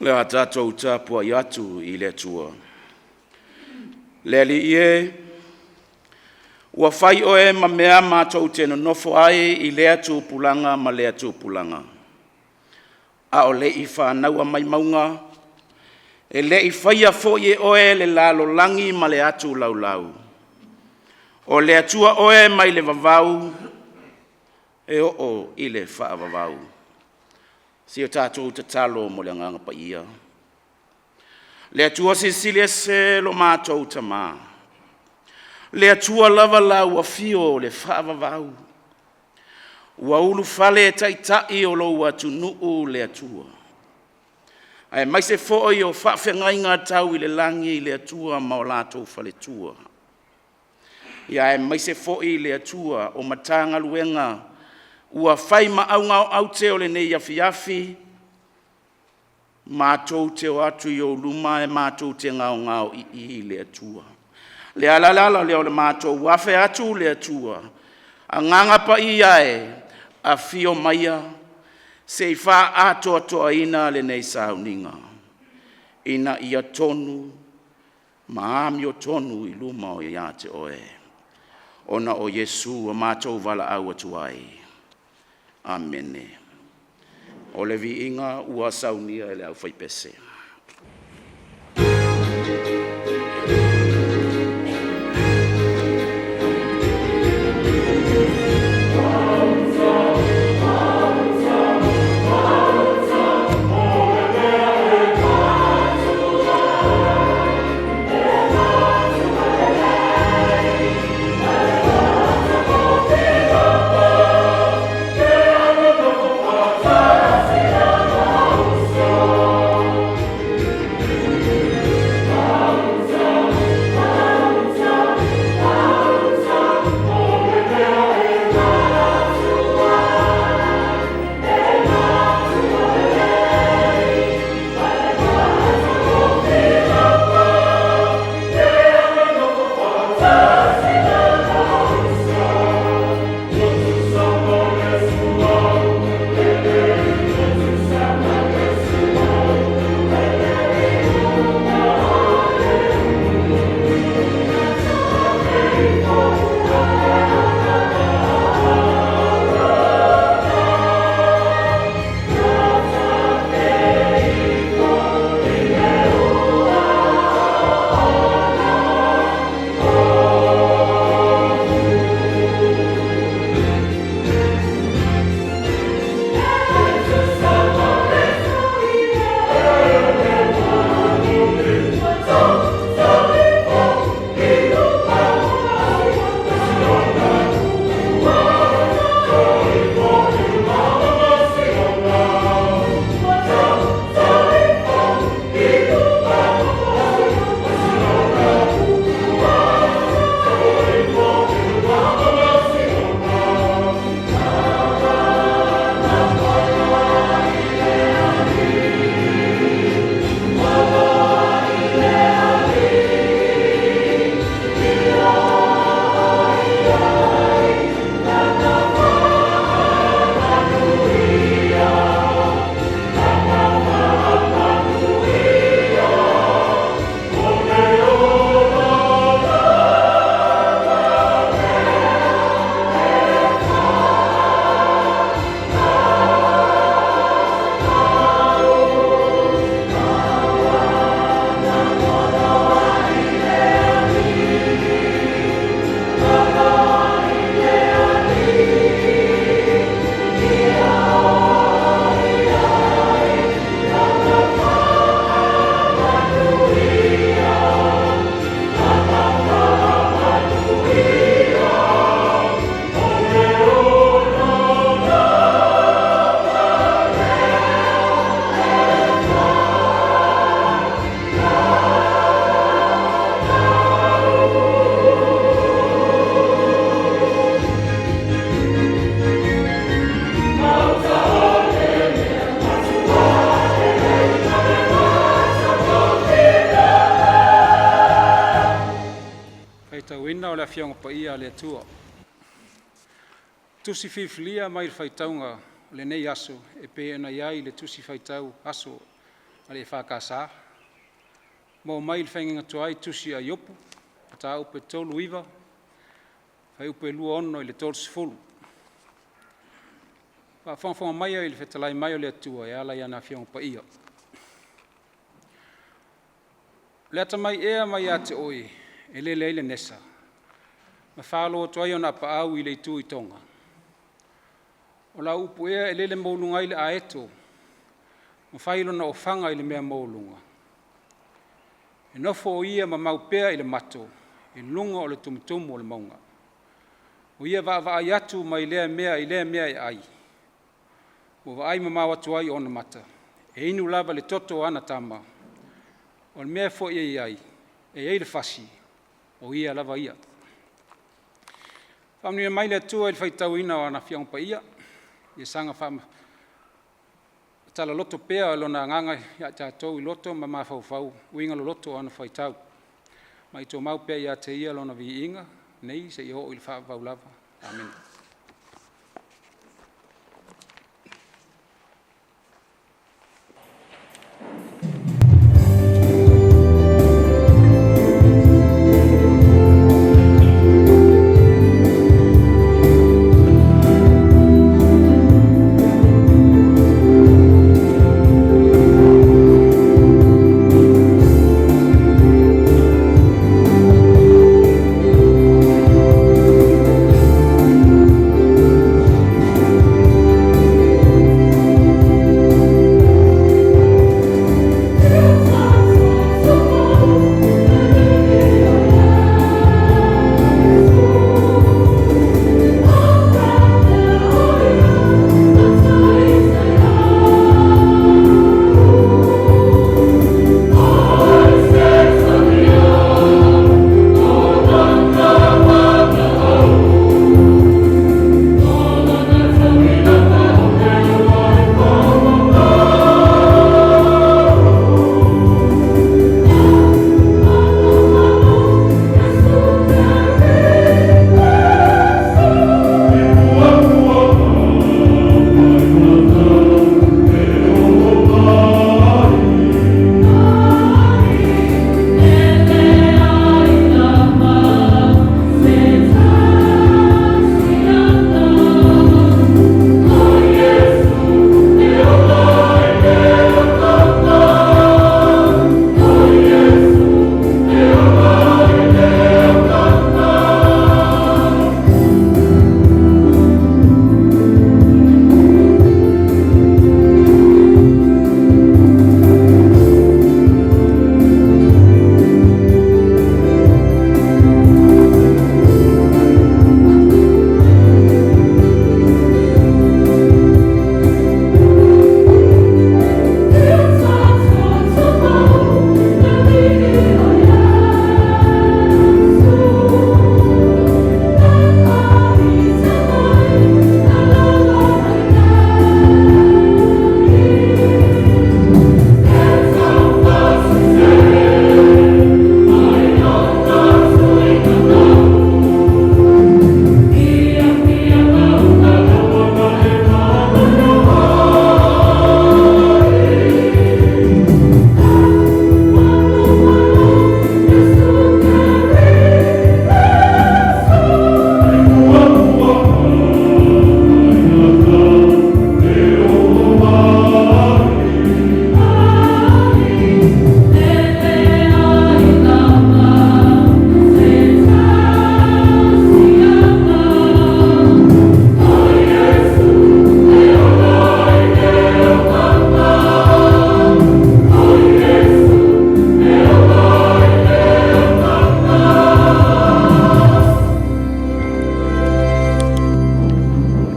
Le a tatou tapuai atu i le Atua. Le Alii e, ua fai oe ma mea matou te nonofo ai i lea tupulaga ma lea tupulaga. A o le i fanaua mai mauga, e le i faia foi e oe le lalolagi ma le atu laulau, o le Atua oe mai le vavau e oo i le faavavau. Se i tatou tatalo mo le Agaga Paia. Le Atua Silisili Ese lo matou Tama, le Atua lava lau afio o le faavavau, ua ulufale Taitai o lou atunuu le Atua, aemaise foi o faafeagaiga tau i le lagi le Atua ma o latou faletua, aemaise foi le Atua o Matagaluega ua fai ma augaoaute o lenei afiafi, matou te o atu i ou luma ae matou te gaogao i i le Atua. O le ala lea o le matou afe atu le Atua, Agaga Paia e, afio maia se i faaatoatoaina lenei sauniga ina ia tonu ma amiotonu i luma ia te oe, ona o Iesu ua matou valaau atu ai. Amene. O le viiga ua saunia e le aufaipese. Faitauina o le Afioga Paia a le Atua. Tusi Filifilia mai le Faitauga o lenei aso e pei ona i ai le Tusi Faitau Aso ma le EFKS, maua mai le faigina tuai Tusi a Iopu, mataupu e 39, fuaiupu e 26 i le 30. Faafogafoga maia i le fetalai mai o le Atua e ala i ana Afioga Paia. O le atamai ea mai ia te oe e lele ai le nesa, ma falo atu ai ona apaau i le itu i toga? O lau upu ea e lele maualuga ai le aeto ma fai lona ofaga i le mea maualuga? E nofo o ia ma mau pea i le mato, i luga o le tumutumu o le mauga. O ia vaavaai atu mai lea mea i lea mea e ai, ua vaai mamao atu ai ona mata, e inu lava i le toto o ana tama, o le mea foi e i ai, e i ai le fasi, o ia lava ia. Faamanuia mai le Atua i le faitauina o ana Afioga Paia, ia saga faatalaloto pea Lona Agaga ia i tatou i loto ma mafaufau, uiga loloto o ana faitau, ma ia tumau pea ia te Ia Lona viiga, nei seia oo i le faavavau lava. Amene.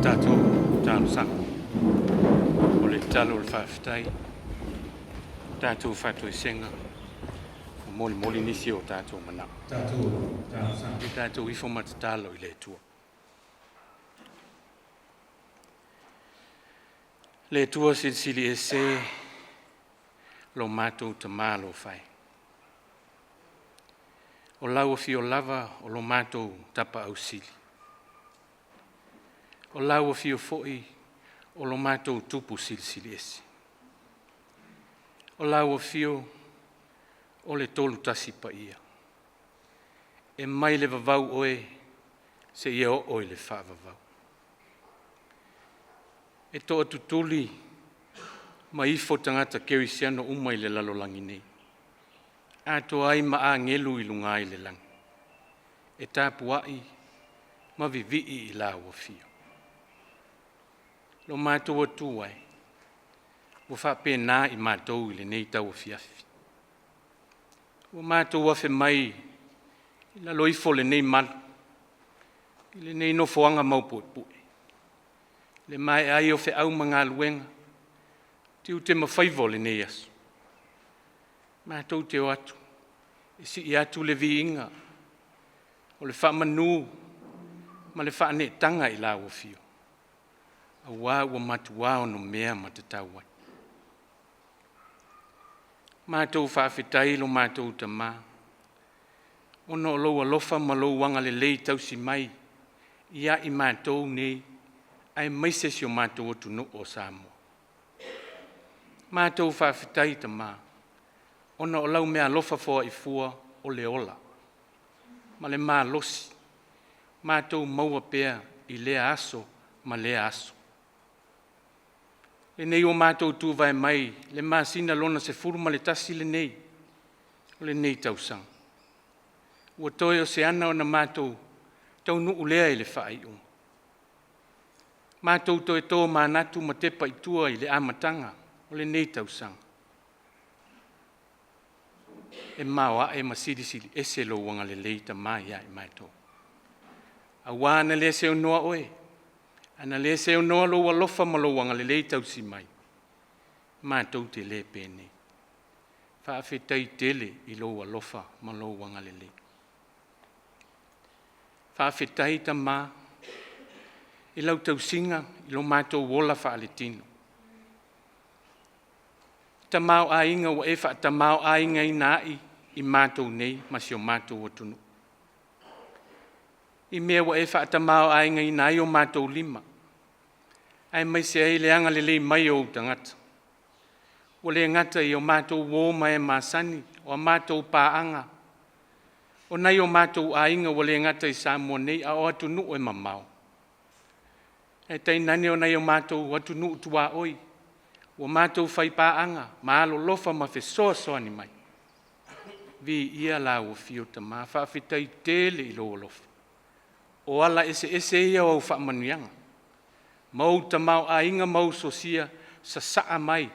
Tatou talosaga o le tatalo o le faafetai, tatou faatoesega, molimoli nisi o tatou manao. Tatou tatou ifo ma tatalo i le Atua. Le Atua silisili ese lo matou tamalofa e. O lau afio lava o lo matou Tapaau Sili. O lau afio foi o lo matou Tupu Silisili Ese. O lau afio o le Tolu Tasi Paia, e mai le vavau oe seia oo i le faavavau. E toatutuli ma ifo tagata kerisiano uma i le lalolagi nei, atoa ai ma agelu i luga i le lagi, e tapuai ma vivii i lau afio. Lo matou Atua e, ua faapena i matou i lenei tauafiafi. Ua matou afe mai i lalo ifo o lenei malu, i lenei nofoaga maupuepue, le maea ai o feau ma galuega, tiute ma faiva o lenei aso. Matou te o atu e sii atu le viiga o le faamanu ma le faaneetaga i lau afio, aua ua matua onomea ma tatau ai. Matou faafetai lo matou Tama, ona o lou alofa ma lou agalelei tausi mai ia i matou nei, aemaise si o matou atunuu o Samoa. Matou faafetai Tama, ona o lau meaalofa foai fua o le ola ma le malosi, matou maua pea i lea aso ma lea aso. Lenei ua matou tuvae mai le masina lona 11 lenei o lenei tausaga, ua toe o se ana ona matou taunuu lea i le faaiuga. Matou toe tomanatu ma tepa i tua i le amataga o lenei tausaga, e maoae ma silisili ese lou agalelei Tama ia i matou. Aua ana le seunoa oe, ana le seunoa lou alofa ma lou agalelei tausi mai, matou te le penei. Faafetai tele i lou alofa ma lou agalelei. Faafetai Tama i lau tausiga i lo matou ola faaletino. Tamaoaiga ua e faatamaoaigaina ai i matou nei ma si o matou atunuu, i mea ua e faatamaoaigaina ai o matou lima, aemaise ai le agalelei mai o ou tagata. Ua le gata i o matou uo ma e masani, o a matou paaga, o nai o matou aiga ua le gata i Samoa nei a o atunuu e mamao, ae tainane o nai o matou atunuu tuaoi ua matou faipaaga ma alolofa ma fesoasoani mai. Viia lau afio Tama, faafetai tele i lou alofa. O ala eseese ia o au faamanuiaga ma ou tamaoaiga ma ou sosia sasaa mai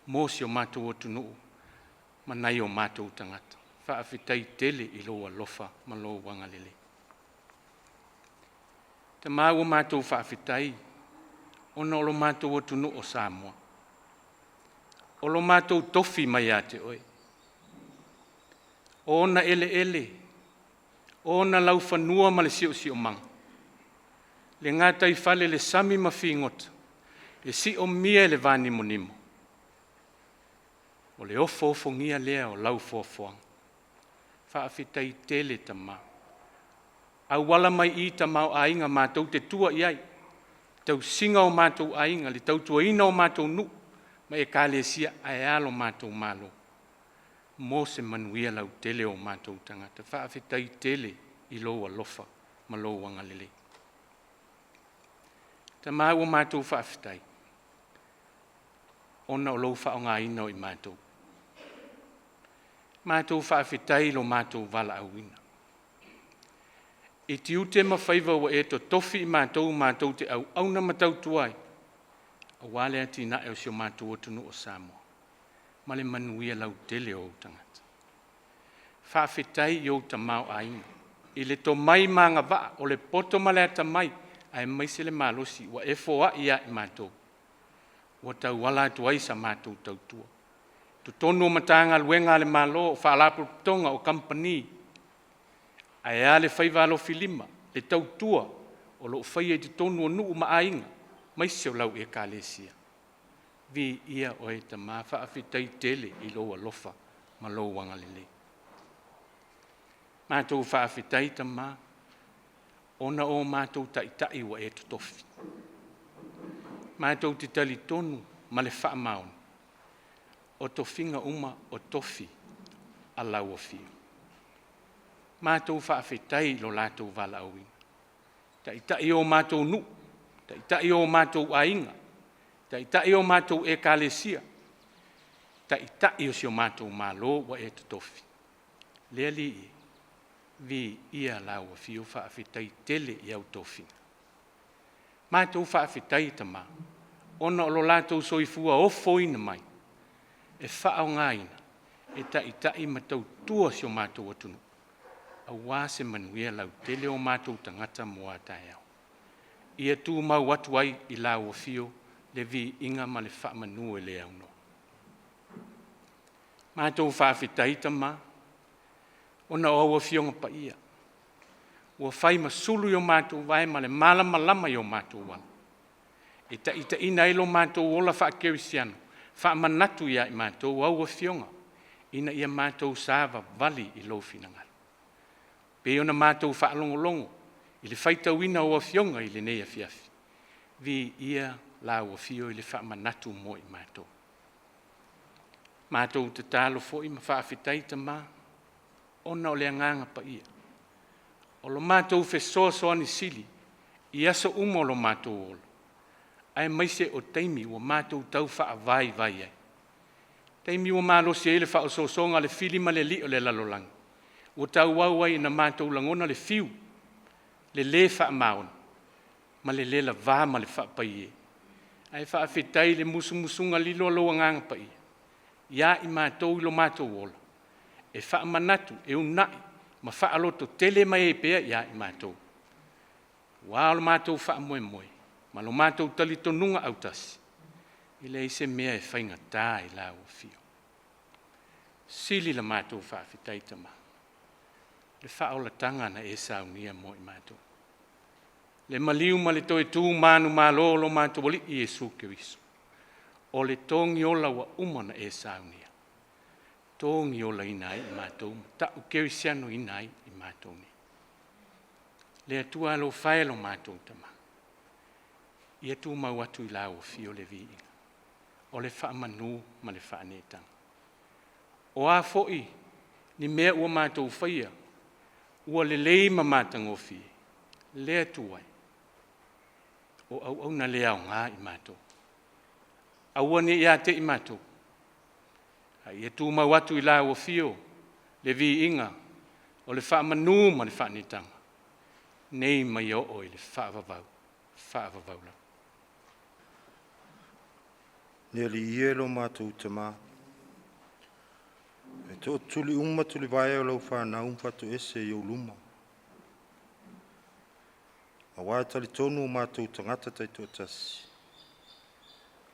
mo si o matou atunuu ma nai o matou tagata. Faafetai tele i lou alofa ma lou agalelei. Tama ua matou faafetai ona o lo matou atunuu o Samoa, o lo matou tofi mai ia te oe, o ona eleele, o ona laufanua ma le siosiomaga, le gataifale i le sami ma figota, e siomia e le vanimonimo, o le ofoofogia lea o lau foafoaga. Faafetai tele Tama, auala mai i tamaoaiga matou te tua i ai, tausiga o matou aiga, le tautuaina o matou nuu ma ekalesia, ae a lo matou Malo, mo se manuia lautele o matou tagata. Faafetai tele i lou alofa ma lou agalelei. Tama ua matou faafetai ona o lou faaaogaina o i matou. Matou faafetai i lo matou valaauina. I tiute ma faiva ua e totofi i matou matou te auauna ma tautua ai, aua le atinae o si o matou atunuu o Samoa ma le manuia lautele o ou tagata. Faafetai i ou tamaoaiga i le tomai ma agavaa, o le poto ma le atamai aemaise le malosi ua e foai ia i matou ua tauala atu ai sa matou tautua. Totonu o Matagaluega a le Malo, o Faalapotopotoga, o Kamupani, ae a le faiva alofilima, le tautua o lo o faia i totonu o nuu ma aiga, aemaise o lau Ekalesia. Viia oe Tama, faafetai tele i lou alofa ma lou agalelei. Matou faafetai Tama ona o matou taitai ua e totofi. Matou te talitonu ma le faamaoni, O tofiga uma o tofi a lau afio. Matou faafetai i lo latou valaauina. Taitai o matou nuu, taitai o matou aiga, taitai o matou ekalesia, taitai o si o matou Malo ua e totofi. Le Alii, viia lau afio, faafetai tele i au tofiga. Matou faafetai Tama, ona o lo latou soifua ofoina mai, e faaaogaina e taitai ma tautua si o matou atunuu, aua se manuia lautele o matou tagata mo a taeao. Ia tumau atu ai i lau afio le viiga ma le faamanu e le aunoa. Matou faafetai Tama, ona o au Afioga Paia, ua fai ma sulu i o matou vae ma le malamalama i o matou ala, e taitaiina ai lo matou ola faakerisiano, faamanatu ia i matou au afioga, ina ia matou savavali i lou finagalo. Pei ona matou faalogologo i le faitauina o Afioga i lenei afiafi, viia lau afio i le faamanatu mo i matou. Matou tatalo foi ma faafetai Tama, ona o le Agaga Paia, o lo matou fesoasoani sili i aso uma o lo matou ola, aemaise o taimi ua matou tau faavaivai ai, taimi ua malosi ai le faaosoosoga a le fili ma le alii o le lalolagi, ua tauau ai ina matou lagona le fiu, le le faamaoni ma le le lava ma le faapaie. Ae faafetai i le musumusuga lilo a lou Agaga Paia ia i matou i lo matou ola, e faamanatu, e uunai ma faalototele mai ai pea ia i matou. Ua o le matou faamoemoe ma lo matou talitonuga autasi, e leai se mea e faigata i lau afio. Sili la matou faafetai Tama, le faaolataga na e saunia mo i matou. Le maliu ma le toe tu manumalo o lo matou Alii Iesu Keriso, o le togiola ua uma ona e saunia, togiolaina ai i matou, ma taukerisianoina ai i matou nei. Le Atua alofa e lo matou Tama, ia tumau atu i lau afio le viiga, o le faamanu ma le faaneetaga. O a foi ni mea ua matou faia, ua lelei ma matagofie, le Atua e, o auauna le aoga i matou. Aua ne i ia te i matou, a ia tumau atu i lau afio le viiga o le faamanu ma le faaneetaga, nei ma ia oo i le faavavau, faavavau lava. Le Alii e lo matou Tama, e tootuli uma tulivae o lau fanau ma faatoese i ou luma, aua e talitonu o matou tagata taitoatasi,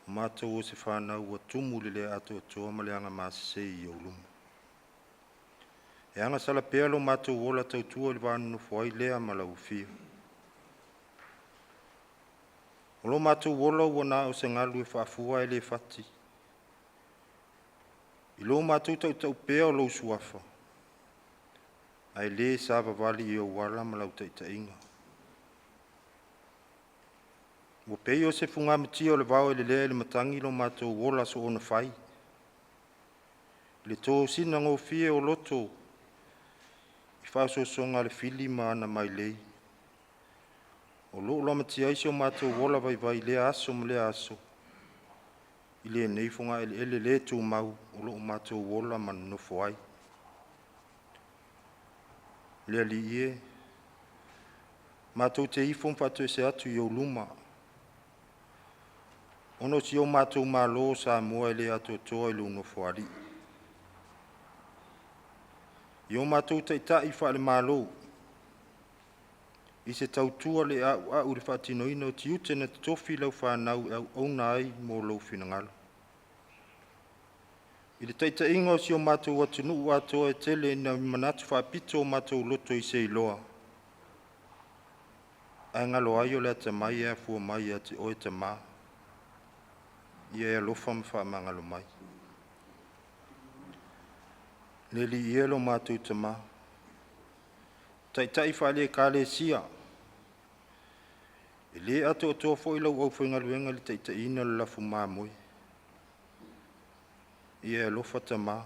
o matou o se fanau ua tumu i le le atoatoa ma le aga masese i ou luma. E agasala pea lo matou ola tautua i le va nonofo ai lea ma lau Afio. O lo matou ola ua na o se galu e faafua ae le fati, i lo matou tautau pea o lou Suafa, ae le savavali i ou ala ma lau taitaiga. Ua pei o se fogamatia o le vao e lelea i le matagi lo matou ola soonafai, i le tosina gofie o loto i faaosoosoga a le fili ma ana mailei, o lo o lamatia ai si o matou ola vaivai i lea aso ma lea aso, i lenei fogaeleele le tumau o lo o matou ola ma nonofo ai. Le Alii e, matou te ifo ma faatoese atu i ou luma, ona o si o matou Malo o Samoa e le atoatoa i lou Nofoalii. I o matou taitai faalemalo, i se tautua le auau i le faatinoina o tiute na totofi i lau fanau e auauna ai mo lou finagalo. I le taitaiga o si o matou atunuu atoa, e tele ina manatu faapito o matou loto i se iloa, ae galo ai o le atamai e afua mai ia te Oe Tama. Ia e alofa ma faamagalo mai. Le Alii e, lo matou Tama, taitai faale-Ekalesia, e le atoatoa foi lau aufaigaluega i le taitaiina o le lafu mamoe. Ia e alofa Tamā,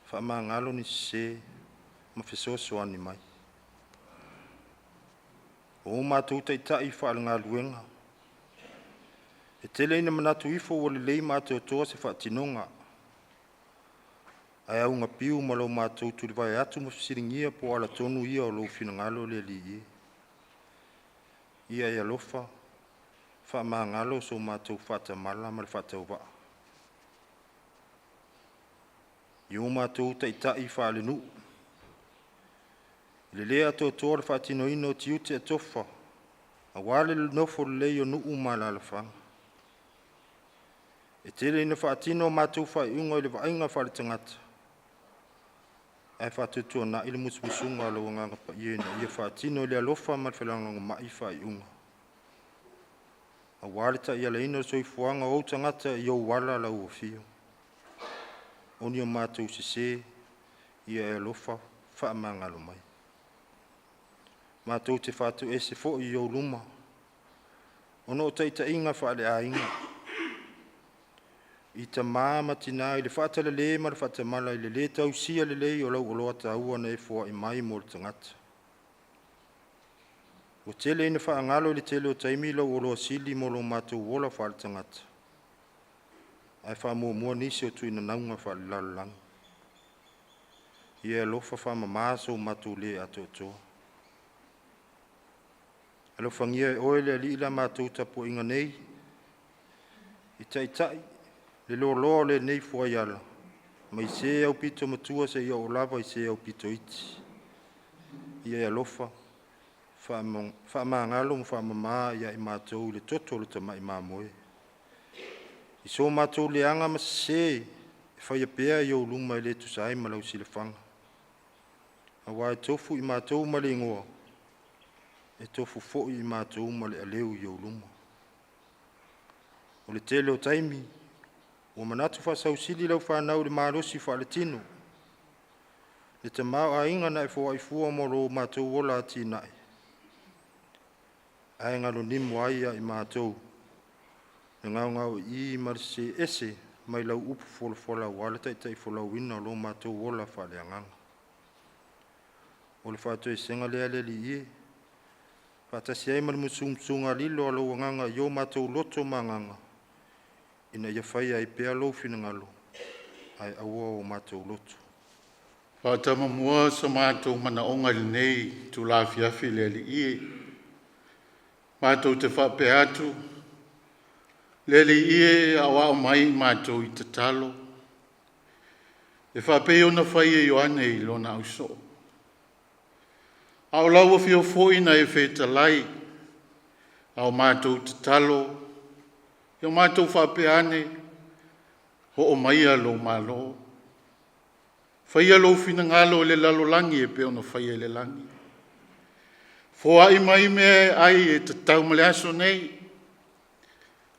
faamagalo ni sesē ma fesoasoani mai. O o matou taitai faalegaluega, e tele ina manatu ifo ua lelei ma atoatoa se faatinoga, ae augapiu ma lo matou tulivae atu ma fesiligia po o alatonu ia o Lou finagalo le Alii e. Ia e alofa faamagalo so matou faatamala ma le faatauvaa. I o matou taitai faalenuu, i le le atoatoa o le faatinoina o tiute e tofa aua le nofo lelei o nuu ma alaalafaga. E tele ina faatino a matou faaiuga i le vaaiga faaletagata ae faatuatuanai le musumusuga a Lou Agaga Paia ina ia faatino i le alofa ma le felagolagomai faaiuga aua le taialaina o le soifuaga o ou tagata i ou ala lauofio. O ni a matou sese, ia e alofa faamagalo mai. Matou te faatoese foi i ou luma ona o taitaiga faaleaiga, i tama ma tina i le faatalale ma le faatamala i le le tausia lelei o lau oloa taua na e foai mai mo le tagata. Ua tele ina faagalo i le tele o taimi lau oloa sili mo lo matou ola faaletagata, ae faamuamua nisi o tuinanauga faalelalolagi. Ia e alofa faamama so matou le atoatoa. Alofagia e Oe le Alii la matou tapuaiga nei, i taitai le loaloa o lenei fuaiala, mai se aupito matua seia oo lava i se aupito iti. Ia e alofa faamagalo ma faamama ia i matou i le toto o le Tamai Mamoe, i so matou leaga ma sese e faia pea i ou luma e le tusa ai ma lau silafaga, aua e tofu i matou ma le igoa, e tofu foi i matou ma le aleu i ou luma. O le tele o taimi, ua manatu faasausili lau fanau i le malosi faaletino, le tamaoaiga na e foai fua mo lo matou ola atinae, ae galonimo ai ia i matou le gaogaoii ma le sese ese mai lau upu folafola aua le taitaifolauina o lo matou ola faaleagaga. O le faatoesega lea le Alii e, faatasi ai ma le musumusuga lilo a lou Agaga i o matou loto ma agaga, ina ia faia ai pea lou finagalo ae aua o matou loto. Faatamamua so matou manaoga i lenei itula afiafi le Alii e, matou te faapea atu, le Alii e, aoao mai matou i tatalo, e faapei ona fai e Ioane i lona ausoo. A o lau afio foi na e fetalai, a o matou tatalo, ia matou faapea ane, oo maia lou Malo, faia lou finagalo i le lalolagi e pei ona faia i le lagi. Foai mai mea e ai e tatau mo le aso nei,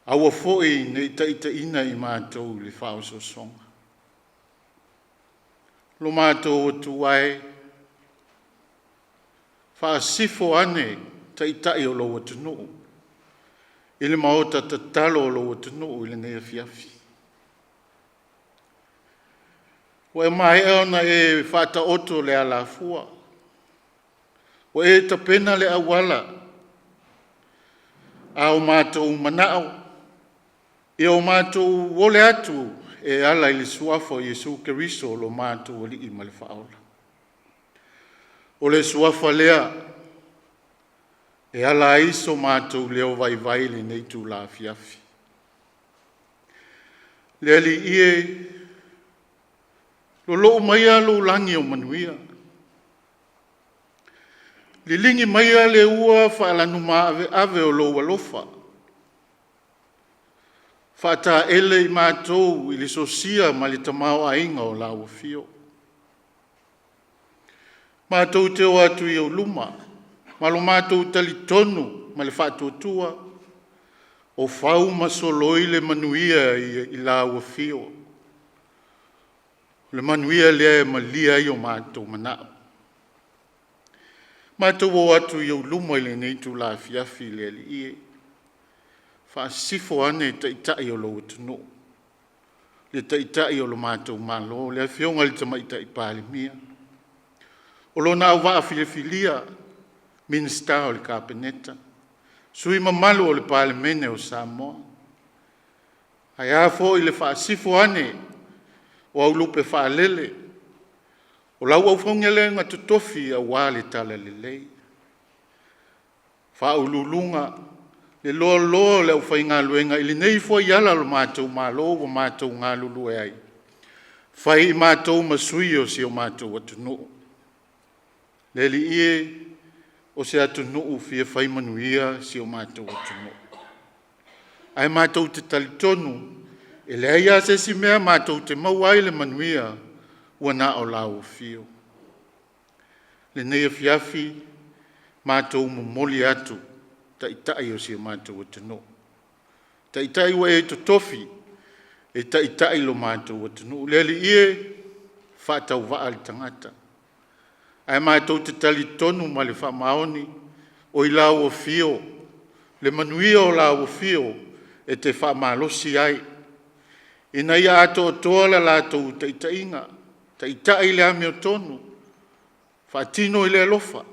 aua foi ne i taitaiina i matou i le faaosoosoga. Lo matou Atua e, faasifo ane Taitai o lou atunuu i le maota tatalo o lou atunuu i lenei afiafi. Ua maea ona e faataoto le alafua, ua e tapena le auala, a o matou manao, ia o matou ole atu e ala i le Suafa o Iesu Keriso lo matou Alii ma le Faaola. O le Suafa lea e ala ai so matou leo vaivai i lenei itula afiafi. Le Alii e, lolou maia lou lagi o manuia, liligi maia le ua faalanumaaveve o lou alofa, faataele i matou i le sosia ma le tamaoaiga o lau afio. Matou te o atu i ou luma ma lo matou talitonu ma le faatuatua, o fau ma soloi le manuia i lau afio, o le manuia lea e malie ai o matou manao. Matou o atu i ou luma i lenei itula afiafi le Alii e, faasisifo ane Taitai o lou atunuu. le Taitai o lo matou Malo, le Afioga i le Tamaitai Palemia, o lona auvaa filifilia, Minisita o le Kapeneta, sui usufono mamalu o le Palemene o Samoa. Ae a foi le faasifo ane o au lupe faalele o lau aufaugaluega totofi aua le talalelei, faauluuluga le loaloa o le aufaigaluega i lenei fuaiala o le matou Malo ua matou galulue ai, fai i matou ma sui o si o matou atunuu. Le Alii e, o se atunuu fia fai manuia si o matou atunuu, ae matou te talitonu e leai lava se isi mea matou te maua ai le manuia ua na o lau afio. Lenei afiafi matou momoli atu Taitai o si o matou atunuu, Taitai ua e totofi e taitai lo matou atunuu. Le Alii e, faatauvaa le tagata ae matou te talitonu ma le faamaoni o i lau afio le manuia o lau afio e te faamalosi ai ina ia atoatoa le latou taitaiga, taitai i le amiotonu, faatino i le alofa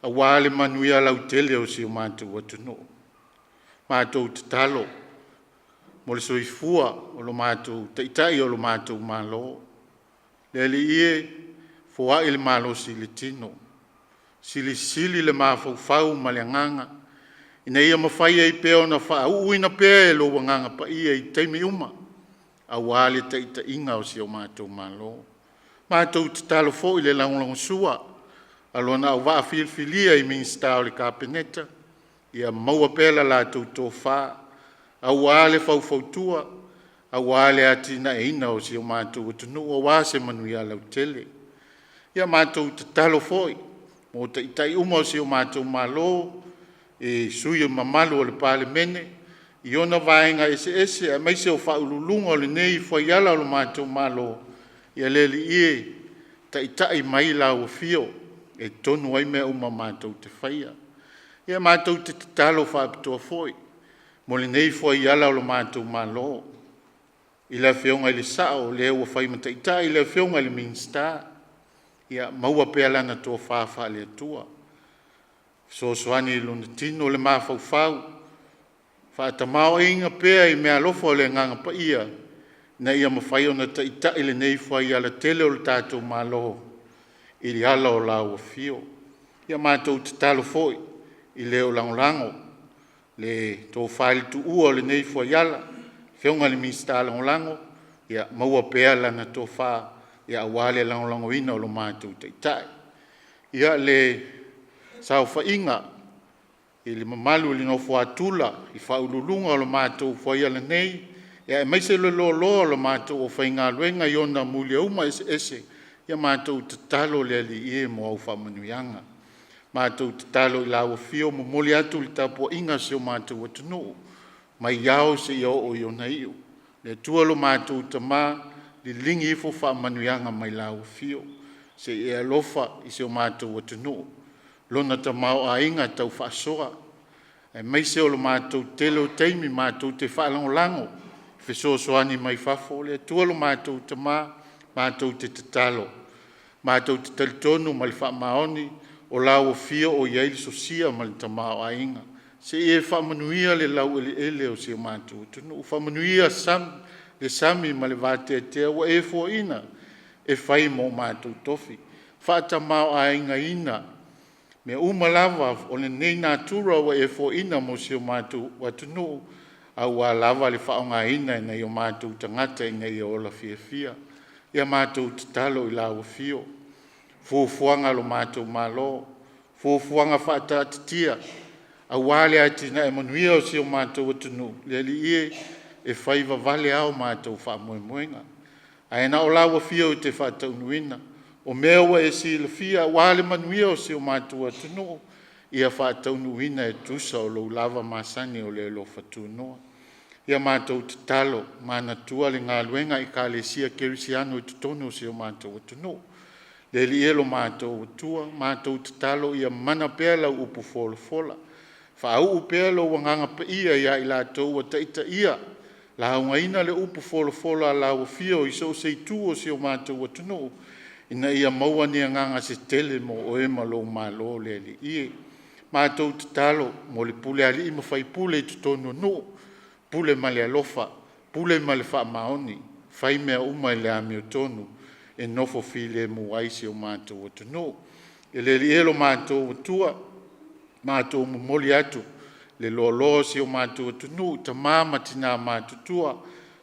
aua le manuia lautele o si o matou atunuu. Matou tatalo mo le soifua o lo matou Taitai o lo matou Malo. Le Alii e, foai le malosi i le tino, silisili le mafaufau ma le agaga ina ia mafai ai pea ona faauuina pea e lou Agaga Paia i taimi uma aua le taitaiga o si o matou Malo. Matou tatalo foi i le lagolagosua a Lona auvaa filifilia i Minisita o le Kapeneta, ia maua pea le latou tofa aua le faufautua aua le atinaeina o si o matou atunuu aua se manuia lautele. Ia matou tatalo foi mo Taitai uma o si o matou Malo i sui usufono mamalu o le Palemene i ona vaega eseese aemaise o Ofisa Sili o Pulega o lenei fuaiala o le matou Malo, ia le Alii e, taitai mai lau Afio e tonu ai mea uma matou te faia. Ia matou te tatalo faapitoa foi mo lenei fuaiala o le matou Malo i le Afioga i le Sao o le ua fai ma Taitai, le Afioga i le Minisita, ia maua pea lana tofa faale-Atua, fesoasoani i lona tino, le mafaufau, faatamaoaigaina pea i meaalofa o le Agaga Paia ina ia mafai ona taitai lenei fuaiala tele o le tatou Malo i ala o lau Afio. Ia matou tatalo foi i le o lagolago le tofa i le tuua o lenei fuaiala, le Afioga i le Minisita Lagolago, ia maua pea lana tofa aua le lagolagoina o lo matou Taitai. Ia, le saofaiga i le mamalu i le nofo a Tula i Faauluuluga o le matou fuaiala nei, aemaise le loaloa o le matou aufaigaluega i ona muliauma eseese, ia matou tatalo i le Alii e mo au faamanuiaga. Matou tatalo i lau Afio, momoli atu le tapuaiga a si o matou atunuu mai ao seia oo i ona iu. Le Atua lo matou Tama, liligi ifo faamanuiaga mai lau Afio se i e alofa i si o matou atunuu, lona tamaoaiga tau faasoa, aemaise o le matou tele o taimi matou te faalagolago i fesoasoani mai fafo. Le Atua lo matou Tama, matou te tatalo, matou te talitonu ma le faamaoni o lau Afio o i ai le sosia ma le tamaoaiga. Se i e faamanuia le laueleele o si o matou atunuu, faamanuia le sami ma le vateatea ua e foaina e fai mo matou tofi, faatamaoaigaina mea uma lava o lenei natura ua e foaina mo si o matou atunuu aua lava le faaaogaina e nai o matou tagata ina ia ola fiafia. Ia matou tatalo i lau Afio, fuafuaga a lo matou Malo, fuafuaga faataatitia aua le atinae manuia o si o matou atunuu. Le Alii e, e fai vavale ao matou faamoemoega, ae na o lau Afio e te faataunuuina. O mea ua e silafia aua le manuia o si o matou atunuu, ia faataunuuina e tusa o lou lava masani o le alofa tunoa. Ia matou tatalo, manatua le galuega a Ekalesia Kerisiano i totonu o si o matou atunuu. Le Alii e lo matou Atua, matou tatalo ia mana pea lau upu folafola, faauu pea lou Agaga Paia ia i latou ua taitaia Laugaina le upu folafola a lau Afio i so o se itu o si o matou atunuu, ina ia maua ni agaga se tele mo Oe ma lou Malo le Alii e. Matou tatalo mo le pule a alii ma faipule i totonu o nuu, pule ma le alofa, pule ma le faamaoni, fai mea uma i le amiotonu e nofo filemu ai si o matou atunuu. E le Alii e lo matou Atua, matou momoli atu le loaloa o si o matou atunuu, tama ma tina matutua,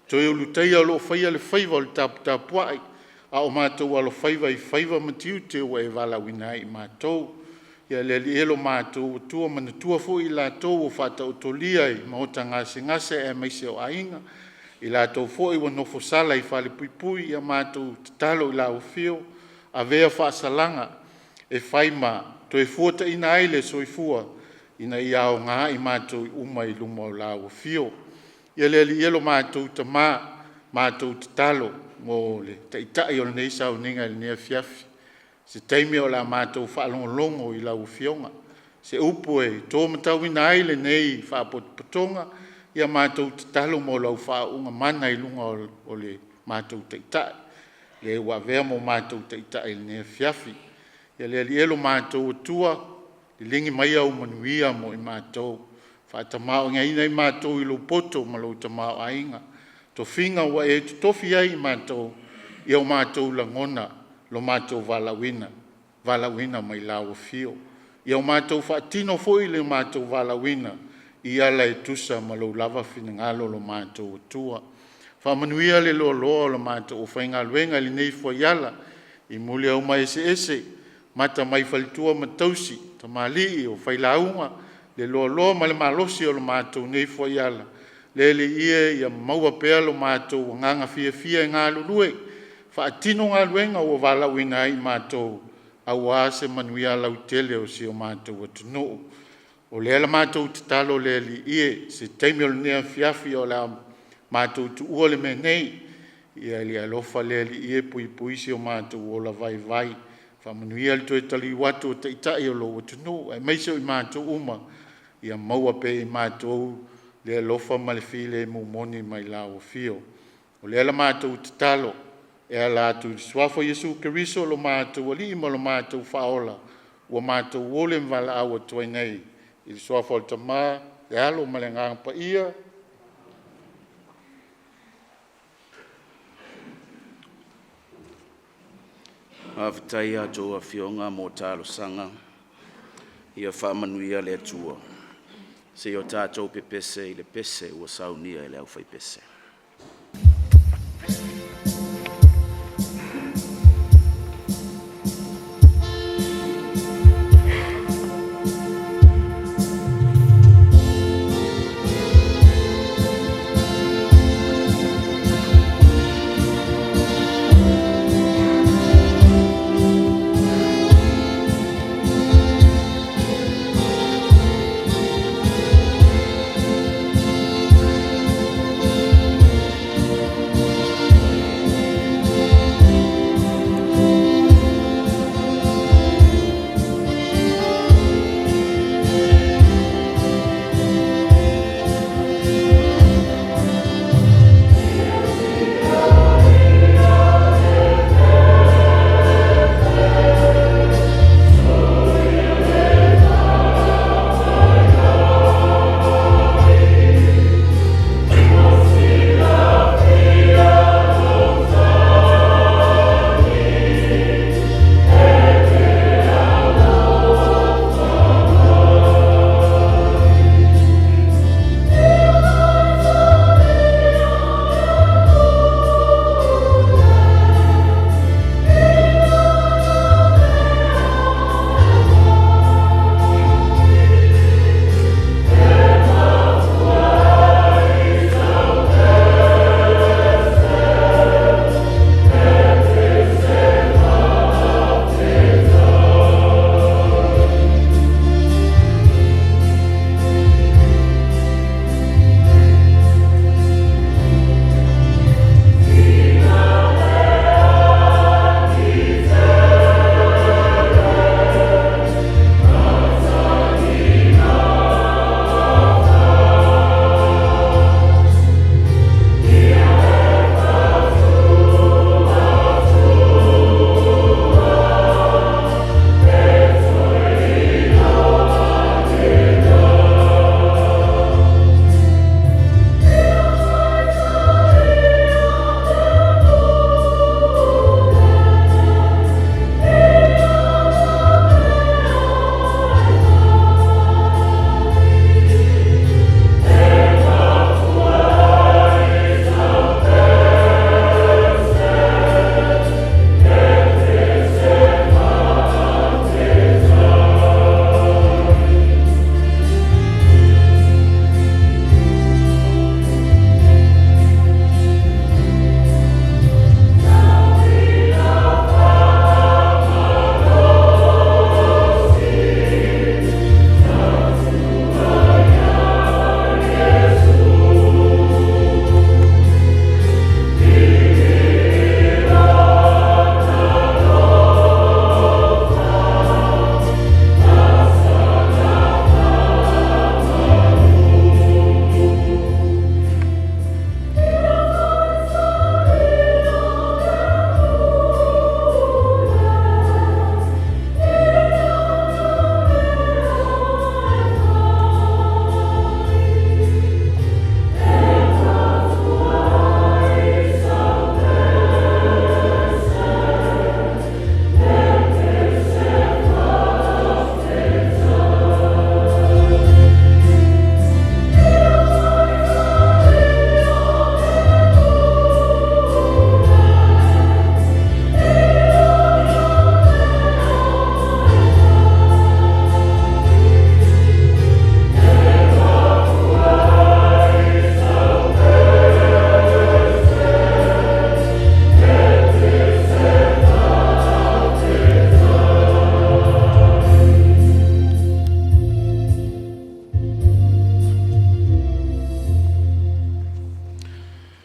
toe Ulutaia o lo o faia le faiva o le taputapuai, a o matou alofaiva i faiva ma tiute ua e valaauina ai i matou. Ia le Alii e lo matou Atua, manatua foi i latou ua faataotolia i maota gasegase aemaise o aiga, i latou foi ua nofosala i falepuipui, ia matou tatalo i lau Afio, avea faasalaga e fai ma toe fuataina ai le soifua ina ia aoga i matou uma i luma o lau Afio. Ia le Alii e lo matou Tama, matou tatalo mo le Taitai o lenei sauniga i lenei afiafi, se taimi o le a matou faalogologo i lau Afioga, se upu e to matauina ai lenei faapotopotoga, ia matou tatalo mo lau faauuga mana i luga o le matou Taitai, le ua avea ma matou Taitai i lenei afiafi. Ia le Alii e lo matou Atua, liligi mai au manuia mo i matou, faatamaoaigaina i matou i lou poto ma lou tamaoaiga, tofiga ua e totofi ai i matou, ia o matou lagona lo matou valaauina, valaauina mai lau Afio. Ia o matou faatino foi le matou valaauina i ala e tusa ma lou lava finagalo lo matou Atua. Faamanuia le loaloa o le matou aufaigaluega i lenei fuaiala i moliauma eseese, amata mai faletua ma tausi, tamalii o failauga, le loaloa ma le malosi o le matou nei fuaiala. Le Alii e, ia maua pea lo matou agaga fiafia e galulue, faatino galuega ua valaauina ai i matou aua se manuia lautele o si o matou atunuu. O lea la matou tatalo le Alii e, se taimi o lenei afiafi o le a matou tuua le mea nei, ia le alofa le Alii e puipui si o matou ola vaivai. Faamanuia le toe taliu atu o Taitai o lou atunuu aemaise o i matou uma, ia maua pea e i matou le alofa ma le filemu moni mai lau Afio. O lea la matou tatalo e ala atu i le Suafa o Iesu Keriso lo matou Alii ma lo matou Faaola, ua matou ole ma valaau atu ai nei, i le Suafa o le Tama, le Alo ma le Agaga Paia. Faafetai i a outou Afioga mo talosaga, ia faamanuia le Atua. Se i o tatou pepese i le pese ua saunia e le aufaipese.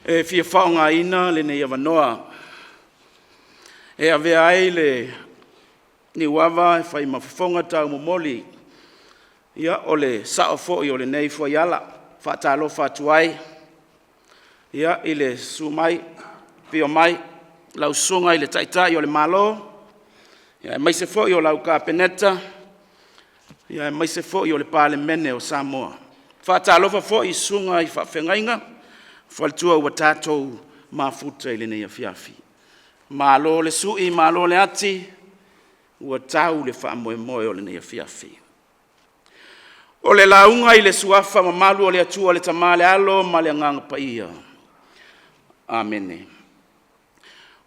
E fia faaaogaina lenei avanoa e avea ai le niuava e fai ma fofoga taumomoli ia o le sao foi o lenei fuaiala. E faatalofa atu ai i le susu mai, afio mai lau Susuga i le Taitai o le Malo aemaise foi o lau Kapeneta aemaise foi o le Palemene o Samoa. E faatalofa foi i susuga i faafeagaiga ma faletua ua tatou mafuta i lenei afiafi. Malo le sui malo le ati, ua tau le faamoemoe o lenei afiafi. O le lauga i le Suafa mamalu o le Atua le Tama le Alo ma le Agaga Paia. Amene.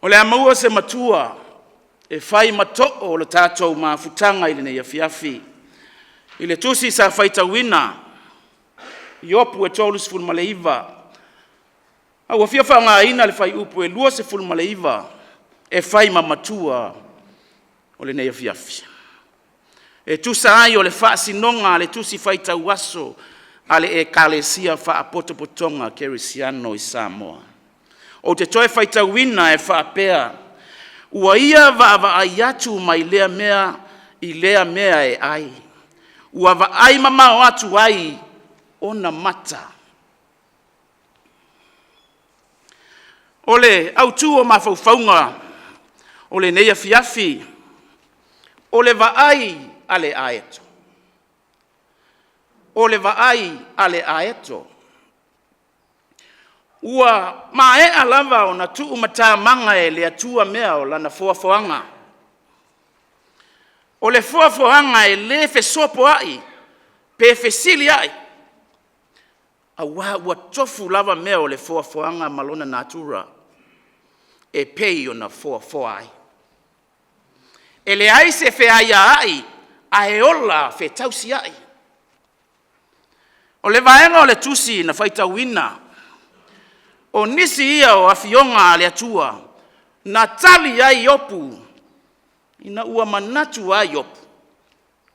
O le a maua se matua e fai ma too o le tatou mafutaga i lenei afiafi i le tusi sa faitauina Iopu e 39, a ua fia faaaogaina le fuaiupu e 29 e fai ma matua o lenei afiafi, e tusa ai o le faasinoga a le Tusi Faitau Aso a le Ekalesia Faapotopotoga Kerisiano i Samoa. Ou te toe faitauina e faapea; “Ua ia vaavaai atu mai lea mea i lea mea e ai, ua vaaimamao atu ai ona mata.” O le autu o mafaufauga o lenei afiafi, o le vaai a le aeto. O le vaai a le aeto. Ua maea lava ona tuumatamaga e le Atua mea o Lana foafoaga. O le foafoaga e le fesopoai pe fesiliai, aua ua tofu lava mea o le foafoaga ma lona natura e pei ona foafoa ai. E leai se feaiaai ae ola fetausiai. O le vaega o le tusi na faitauina, o nisi ia o afioga a le Atua na tali ai Iopu ina ua manatu lava Iopu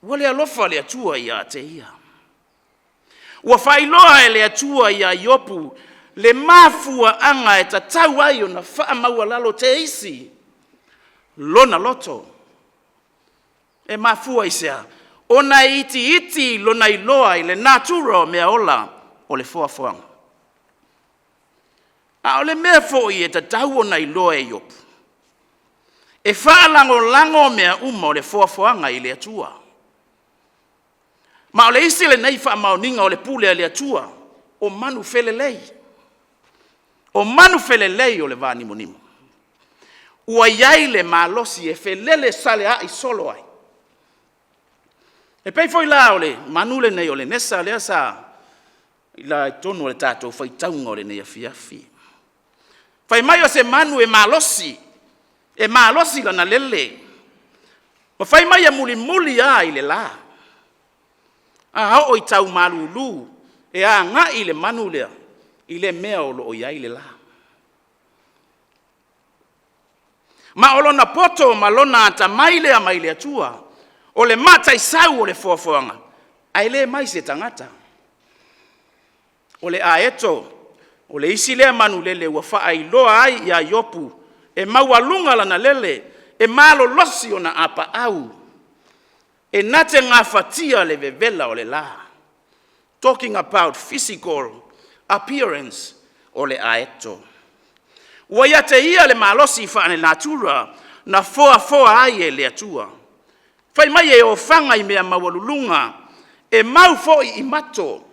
ua le alofa le Atua ia te ia. Ua faailoa e le Atua ia Iopu le mafuaaga e tatau ai ona faamaualalo teisi lona loto. E mafua i se a? Ona e itiiti lona iloa i le natura o meaola o le foafoaga. A o le mea foi e tatau ona iloa e Iopu, e faalagolago mea uma o le foafoaga i le Atua. Ma o le isi lenei faamaoniga o le pule a le Atua, o manufelelei. O manufelelei o le vanimonimo. Ua i ai le malosi e felelesaleai solo ai. E pei foi la o le manu lenei o le nesa lea sa i totonu o le tatou faitauga o lenei afiafi. Fai mai o se manu e malosi, e malosi lana lele, ma fai mai e mulimuli lava i le la. A oo i tau malulu, e agai le manu lea i le mea o lo o i ai le la. Ma o lona poto ma lona atamai lea mai le Atua, o le mataisau o le foafoaga, ae le mai se tagata. O le aeto, o le isi lea manulele ua faailoa ai ia Iopu e maualuga lana lele, e malolosi ona apaau, e na te gafatia le vevela o le la. Talking about physical appearance o le aeto. Ua ia te ia le malosi faalenatura na foafoa ai e le Atua. Fai mai e ofaga i mea maualuluga, e mau foi i mato,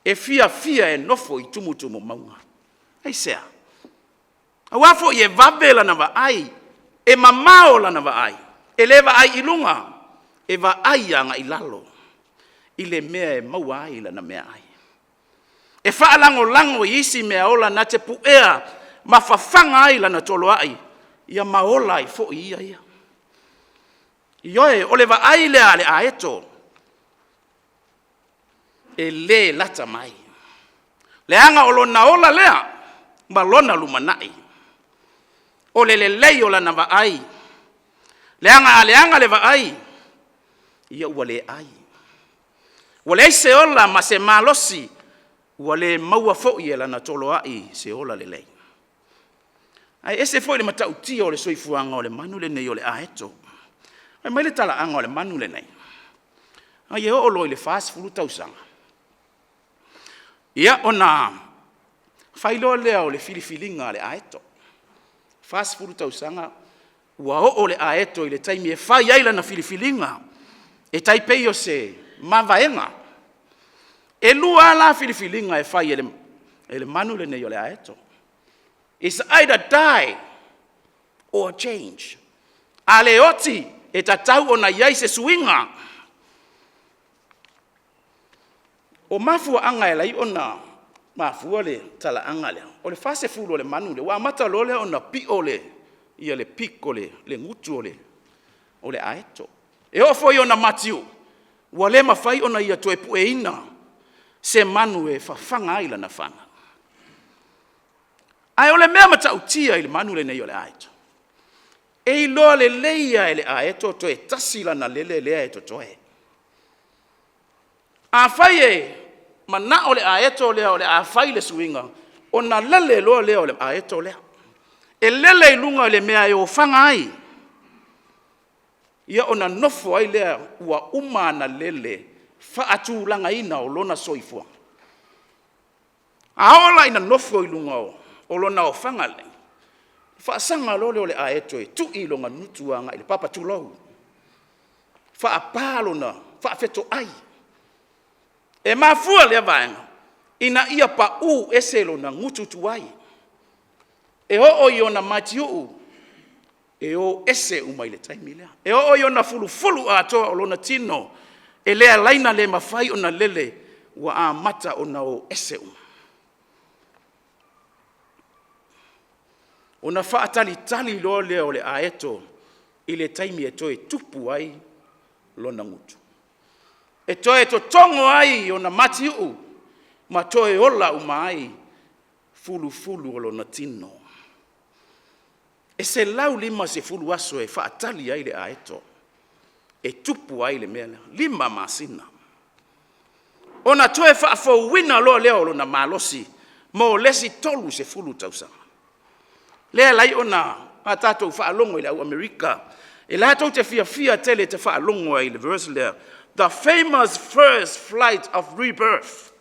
e fiafia e nofo i tumutumu mauga. Aisea? Aua foi e vave lana vaai, e mamao lana vaai, e le vaai i luga, e vaai agai i lalo i le mea e maua ai lana meaai. E faalagolago i isi meaola na te puea ma fafaga ai lana toloai ia ma ola ai foi ia. Ioe, o le vaai lea a le aeto, e le lata mai, leaga o lona ola lea ma lona lumanai. O le lelei o lana vaai, leaga a leaga le vaai, ia ua le ai. Ua leai se ola ma se malosi. Ua le maua foi e lana toloai se ola lelei. Ae ese foi le matautia o le soifuaga o le manu lenei o le aeto. Fai mai le talaaga o le manu lenei, ai e oo loa i le 40 tausaga, ia ona fai loa lea o le filifiliga a le aeto. 40 tausaga ua oo le aeto i le taimi e fai ai lana filifiliga, e tai pei o se mavaega. E 2 lava la filifiliga e fai e le manu lenei o le aeto. It's either die or change. A le oti, e tatau ona i ai se suiga. O mafuaaga e ala ai ona mafua le talaaga lea, o le 40 o le manu lea, ua amata loa lea ona pio le beak le gutu o le aeto. E oo foi i ona matiuu, ua le mafai ona ia toe pueina se manu e fafaga ai lana faga. Ae o le mea matautia i le manu lenei o le aeto, e iloa lelei lava e le aeto toe tasi lana lele lea e totoe. Afai e manao le aeto lea o le a fai le suiga, ona lele loa lea o le aeto lea. E lele i luga i le mea e ofaga ai, ia ona nofo ai lea ua uma ana lele faatulagaina o lona soifua. A oo la ina nofo i luga o lona ofaga lea, faasaga loa lea o le aeto e tui lona gutu agai i le papa, tulou, faapa lona faafetoai. E mafua lea vaega ina ia pau ese lona gutu tuai, e oo i ona matiuu e o ese uma i le taimi lea. E oo i ona fulufulu atoa o lona tino, e le ala ai ona le mafai ona lele, ua amata ona o ese uma. Ona faatalitali loa lea o le aeto i le taimi e toe tupu ai lona gutu, e toe totogo ai ona matiuu ma toe ola uma ai fulufulu o lona tino. E 150 aso e faatali ai le aeto e tupu ai le mea lea, 5 masina. Ona toe faafouina loa lea o lona malosi mo le isi 30 tausaga. Lea e ala ai ona a tatou faalogo i le au Amerika, e latou te fiafia tele e faalogo i le verse lea, the famous first flight of rebirth.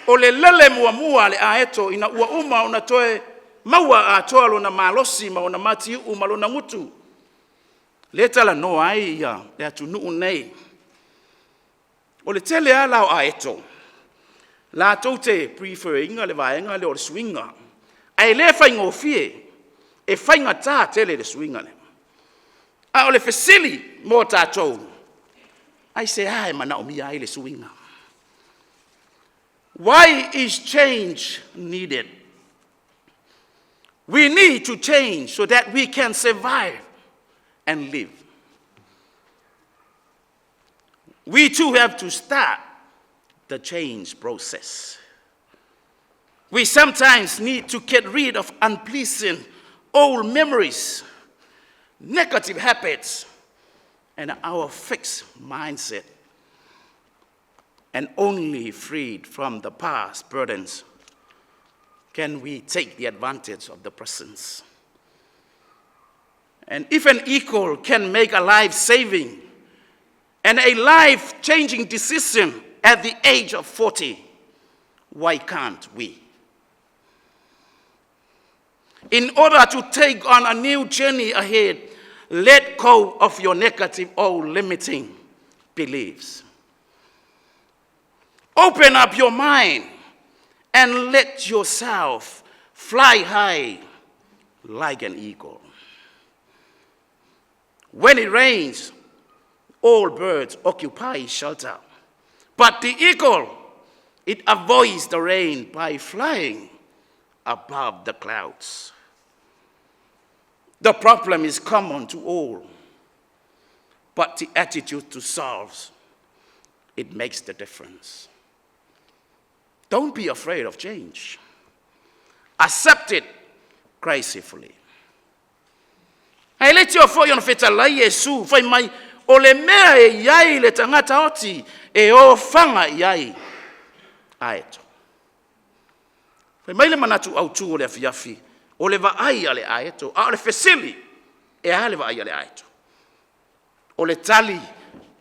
O le lele muamua a le aeto ina ua uma ona toe maua atoa lona malosi ma ona matiuu ma lona gutu, lea e talanoa ai le atunuu lenei. O le tele lava la o aeto latou te prefer ina le vaega lea o le suiga, ae le faigofie, e faigata tele le suiga lea. A o le fesili mo tatou, aisea e manaomia ai le suiga? Why is change needed? We need to change so that we can survive and live. We too have to start the change process. We sometimes need to get rid of unpleasant old memories, negative habits, and our fixed mindset. And only freed from the past burdens can we take the advantage of the present. And if an eagle can make a life saving and a life changing decision at the age of 40, why can't we? In order to take on a new journey ahead, let go of your negative or limiting beliefs. Open up your mind and let yourself fly high like an eagle. When it rains, all birds occupy shelter. But the eagle, it avoids the rain by flying above the clouds. The problem is common to all, but the attitude to solve it makes the difference. Don't be afraid of change. Accept it gracefully. Ae le tio foi ona fetalai Iesu fai mai, o le mea e i ai le tagata oti e ofaga i ai aeto. Fai mai le manatu autu o le afiafi, o le vaai a le aeto. A o le fesili, e a le vaai a le aeto? O le tali,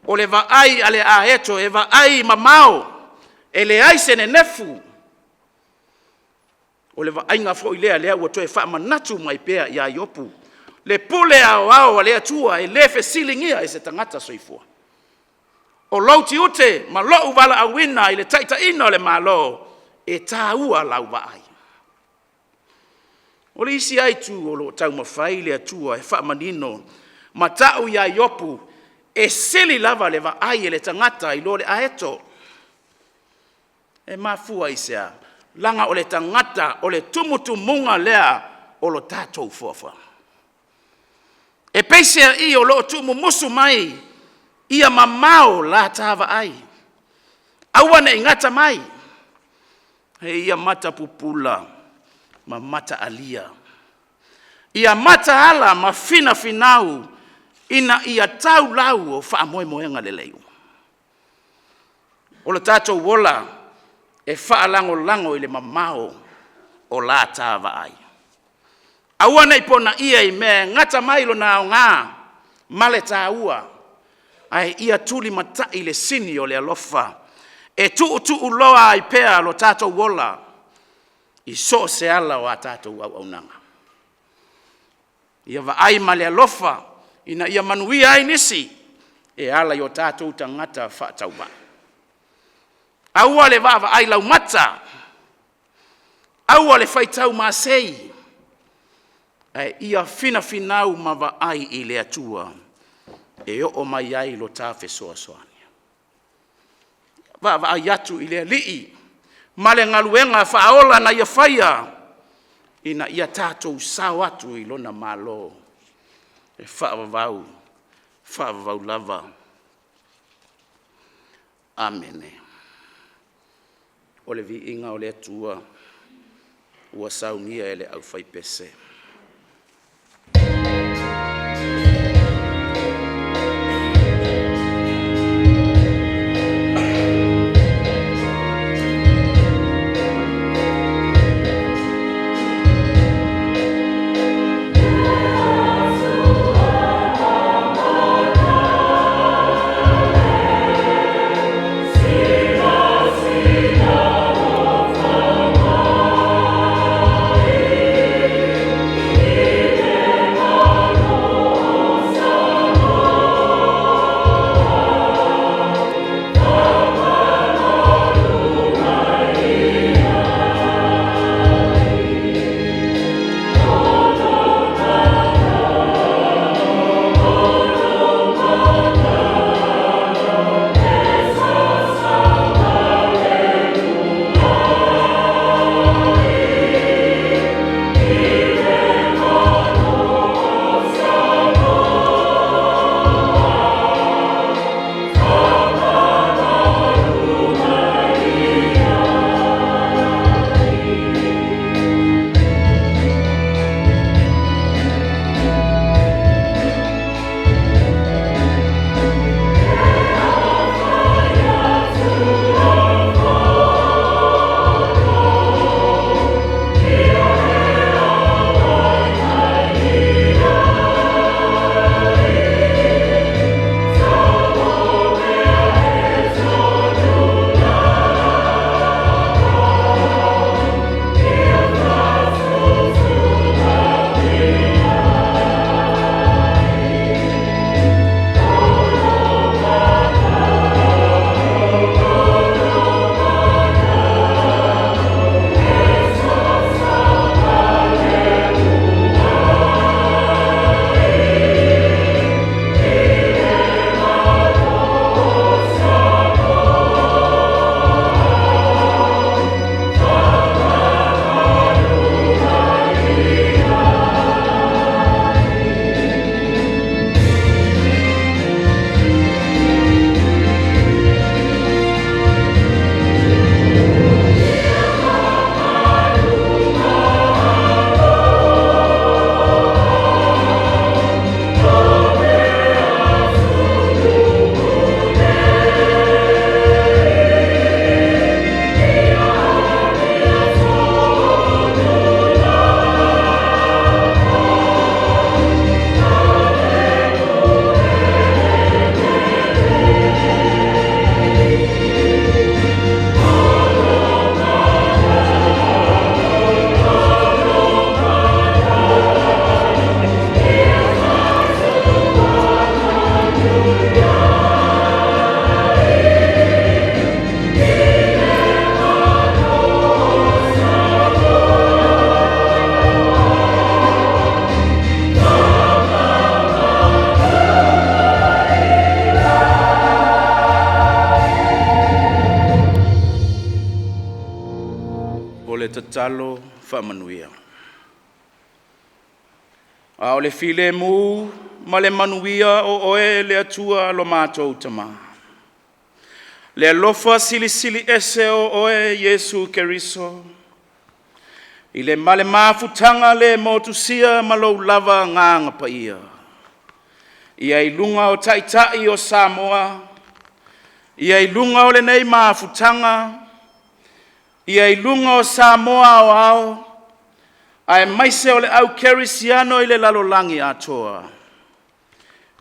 o le vaai a le aeto e vaai mamao, e leai se nenefu. O le vaaiga foi lea, lea ua toe faamanatu mai pea ia Iopu, le pule aoao a le Atua e le fesiligia e se tagata soifua. O lou tiute ma lou valaauina i le taitaiina o le Malo, e taua lau vaai. O le isi lava itu o lo o taumafai le Atua e faamanino ma tau ia Iopu, e sili lava le vaai a le tagata i lo le aeto. E mafua i se a? Leaga o le tagata o le tumutumuga lea o lo tatou foafoaga. E peiseai o lo o tuumumusu mai ia mamao la ta vaai, aua ne i gata mai, a ia matapupula ma mataalia. Ia mataala ma finafinau ina ia tau lau o faamoemoega lelei. O le tatou ola e faalagolago i le mamao o la ta vaai. Aua ne i ponaia i mea e gata mai lona aoga ma le taua, ae ia tulimatai le sini o le alofa e tuutuuloa ai pea lo tatou ola i so o se ala o a tatou auaunaga. Ia vaai ma le alofa ina ia manuia ai nisi e ala i o tatou tagata faatauvaa. Aua le vaavaai laumata, aua le faitau masei, ae ia finafinau ma vaai i le Atua e oo mai ai lo ta fesoasoani. Vaavaai atu i le Alii ma le galuega faaola na Ia faia ina ia tatou sao atu i lona Malo e faavavau, faavavau lava. Amene. O le viiga o le Atua ua saunia e le aufaipese. O le tatalo faamanuia. A o le filemu ma le manuia o oe le Atua lo matou Tama, le alofa silisili ese o oe Iesu Keriso, i le ma le mafutaga le motusia ma lou lava Agaga Paia, ia i luga o Taitai o Samoa, ia i luga o lenei mafutaga, ia i luga o Samoa aoao, aemaise o le au kerisiano i le lalolagi atoa,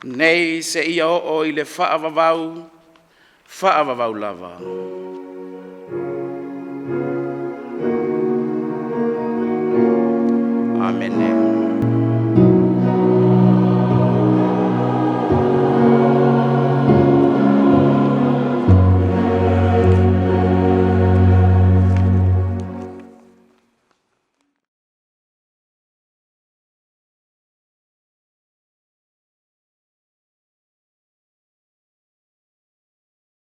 nei seia oo i le faavavau, faavavau lava.